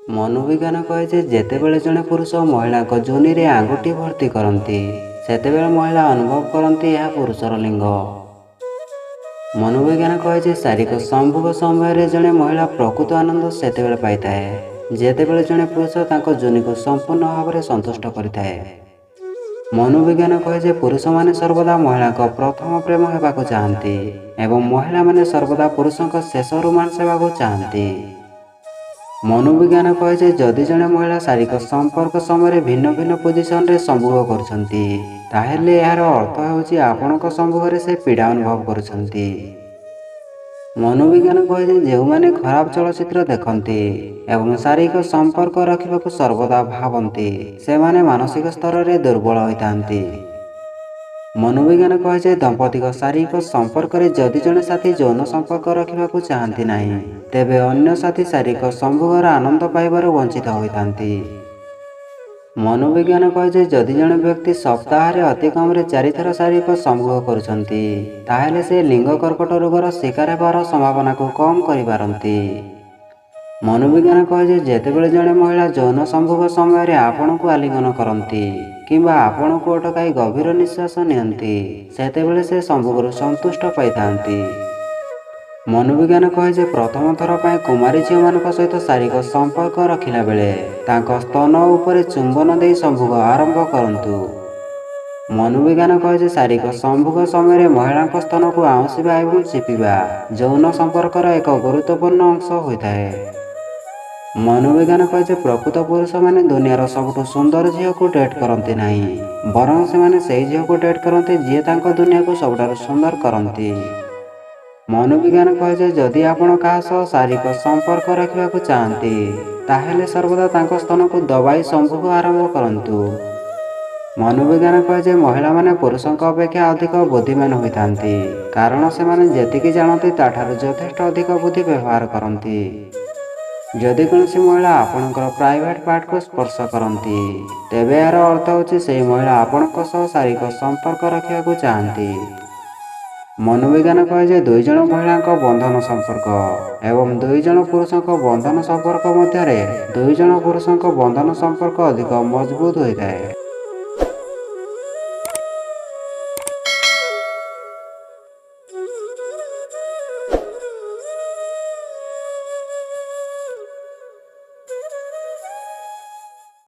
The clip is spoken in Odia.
ମନୋବିଜ୍ଞାନ କହେ ଯେ ଯେତେବେଳେ ଜଣେ ପୁରୁଷ ମହିଳାଙ୍କ ଯୋନିରେ ଆଙ୍ଗୁଠି ଭର୍ତ୍ତି କରନ୍ତି, ସେତେବେଳେ ମହିଳା ଅନୁଭବ କରନ୍ତି ଏହା ପୁରୁଷର ଲିଙ୍ଗ। ମନୋବିଜ୍ଞାନ କହେ ଯେ ଶାରୀରିକ ସମ୍ଭୋଗ ସମୟରେ ଜଣେ ମହିଳା ପ୍ରକୃତ ଆନନ୍ଦ ସେତେବେଳେ ପାଇଥାଏ, ଯେତେବେଳେ ଜଣେ ପୁରୁଷ ତାଙ୍କ ଯୋନିକୁ ସମ୍ପୂର୍ଣ୍ଣ ଭାବରେ ସନ୍ତୁଷ୍ଟ କରିଥାଏ। ମନୋବିଜ୍ଞାନ କହେ ଯେ ପୁରୁଷମାନେ ସର୍ବଦା ମହିଳାଙ୍କ ପ୍ରଥମ ପ୍ରେମ ହେବାକୁ ଚାହାନ୍ତି ଏବଂ ମହିଳାମାନେ ସର୍ବଦା ପୁରୁଷଙ୍କ ଶେଷ ରୋମାନ୍ସ ହେବାକୁ ଚାହାନ୍ତି। ମନୋବିଜ୍ଞାନ କହେ ଯେ ଯଦି ଜଣେ ମହିଳା ଶାରୀରିକ ସମ୍ପର୍କ ସମୟରେ ଭିନ୍ନ ଭିନ୍ନ ପୋଜିସନରେ ସମ୍ଭୋଗ କରୁଛନ୍ତି, ତାହେଲେ ଏହାର ଅର୍ଥ ହେଉଛି ଆପଣଙ୍କ ସମ୍ଭୋଗରେ ସେ ପୀଡ଼ା ଅନୁଭବ କରୁଛନ୍ତି। ମନୋବିଜ୍ଞାନ କହେ ଯେ ଯେଉଁମାନେ ଖରାପ ଚଳଚ୍ଚିତ୍ର ଦେଖନ୍ତି ଏବଂ ଶାରୀରିକ ସମ୍ପର୍କ ରଖିବାକୁ ସର୍ବଦା ଭାବନ୍ତି, ସେମାନେ ମାନସିକ ସ୍ତରରେ ଦୁର୍ବଳ ହୋଇଥାନ୍ତି। ମନୋବିଜ୍ଞାନ କହେ ଯେ ଦମ୍ପତିଙ୍କ ଶାରୀରିକ ସମ୍ପର୍କରେ ଯଦି ଜଣେ ସାଥୀ ଯୌନ ସମ୍ପର୍କ ରଖିବାକୁ ଚାହାନ୍ତି ନାହିଁ, ତେବେ ଅନ୍ୟ ସାଥୀ ଶାରୀରିକ ସମ୍ଭୋଗର ଆନନ୍ଦ ପାଇବାରୁ ବଞ୍ଚିତ ହୋଇଥାନ୍ତି। ମନୋବିଜ୍ଞାନ କହେ ଯେ ଯଦି ଜଣେ ବ୍ୟକ୍ତି ସପ୍ତାହରେ ଅତି କମରେ 4 ଥର ଶାରୀରିକ ସମ୍ଭୋଗ କରୁଛନ୍ତି, ତାହେଲେ ସେ ଲିଙ୍ଗ କର୍କଟ ରୋଗର ଶିକାର ହେବାର ସମ୍ଭାବନାକୁ କମ୍ କରିପାରନ୍ତି। ମନୋବିଜ୍ଞାନ କହେ ଯେ ଯେତେବେଳେ ଜଣେ ମହିଳା ଯୌନ ସମ୍ଭୋଗ ସମୟରେ ଆପଣଙ୍କୁ ଆଲିଙ୍ଗନ କରନ୍ତି କିମ୍ବା ଆପଣଙ୍କୁ ଅଟକାଇ ଗଭୀର ନିଶ୍ୱାସ ନିଅନ୍ତି, ସେତେବେଳେ ସେ ସମ୍ଭୋଗରୁ ସନ୍ତୁଷ୍ଟ ପାଇଥାନ୍ତି। ମନୋବିଜ୍ଞାନ କହେ ଯେ ପ୍ରଥମ ଥର ପାଇଁ କୁମାରୀ ଝିଅମାନଙ୍କ ସହିତ ଶାରୀରିକ ସମ୍ପର୍କ ରଖିଲା ବେଳେ ତାଙ୍କ ସ୍ତନ ଉପରେ ଚୁମ୍ବନ ଦେଇ ସମ୍ଭୋଗ ଆରମ୍ଭ କରନ୍ତୁ। ମନୋବିଜ୍ଞାନ କହେ ଯେ ଶାରୀରିକ ସମ୍ଭୋଗ ସମୟରେ ମହିଳାଙ୍କ ସ୍ତନକୁ ଆଉଁସିବା ଏବଂ ଚିପିବା ଯୌନ ସମ୍ପର୍କର ଏକ ଗୁରୁତ୍ୱପୂର୍ଣ୍ଣ ଅଂଶ ହୋଇଥାଏ। ମନୋବିଜ୍ଞାନ କହେ ଯେ ପ୍ରକୃତ ପୁରୁଷମାନେ ଦୁନିଆର ସବୁଠୁ ସୁନ୍ଦର ଝିଅକୁ ଡେଟ୍ କରନ୍ତି ନାହିଁ, ବରଂ ସେମାନେ ସେହି ଝିଅକୁ ଡେଟ୍ କରନ୍ତି ଯିଏ ତାଙ୍କ ଦୁନିଆକୁ ସବୁଠାରୁ ସୁନ୍ଦର କରନ୍ତି। ମନୋବିଜ୍ଞାନ କହେ ଯେ ଯଦି ଆପଣ କାହା ସହ ଶାରୀରିକ ସମ୍ପର୍କ ରଖିବାକୁ ଚାହାନ୍ତି, ତାହେଲେ ସର୍ବଦା ତାଙ୍କ ସ୍ତନକୁ ଦବାଇ ସମ୍ଭୋଗ ଆରମ୍ଭ କରନ୍ତୁ। ମନୋବିଜ୍ଞାନ କହେ ଯେ ମହିଳାମାନେ ପୁରୁଷଙ୍କ ଅପେକ୍ଷା ଅଧିକ ବୁଦ୍ଧିମାନ ହୋଇଥାନ୍ତି, କାରଣ ସେମାନେ ଯେତିକି ଜାଣନ୍ତି ତାଠାରୁ ଯଥେଷ୍ଟ ଅଧିକ ବୁଦ୍ଧି ବ୍ୟବହାର କରନ୍ତି। ଯଦି କୌଣସି ମହିଳା ଆପଣଙ୍କର ପ୍ରାଇଭେଟ୍ ପାର୍ଟକୁ ସ୍ପର୍ଶ କରନ୍ତି, ତେବେ ଏହାର ଅର୍ଥ ହେଉଛି ସେହି ମହିଳା ଆପଣଙ୍କ ସହ ଶାରୀରିକ ସମ୍ପର୍କ ରଖିବାକୁ ଚାହାନ୍ତି। ମନୋବିଜ୍ଞାନ କହେ ଯେ 2 ଜଣ ମହିଳାଙ୍କ ବନ୍ଧନ ସମ୍ପର୍କ ଏବଂ 2 ଜଣ ପୁରୁଷଙ୍କ ବନ୍ଧନ ସମ୍ପର୍କ ମଧ୍ୟରେ 2 ଜଣ ପୁରୁଷଙ୍କ ବନ୍ଧନ ସମ୍ପର୍କ ଅଧିକ ମଜବୁତ ହୋଇଥାଏ।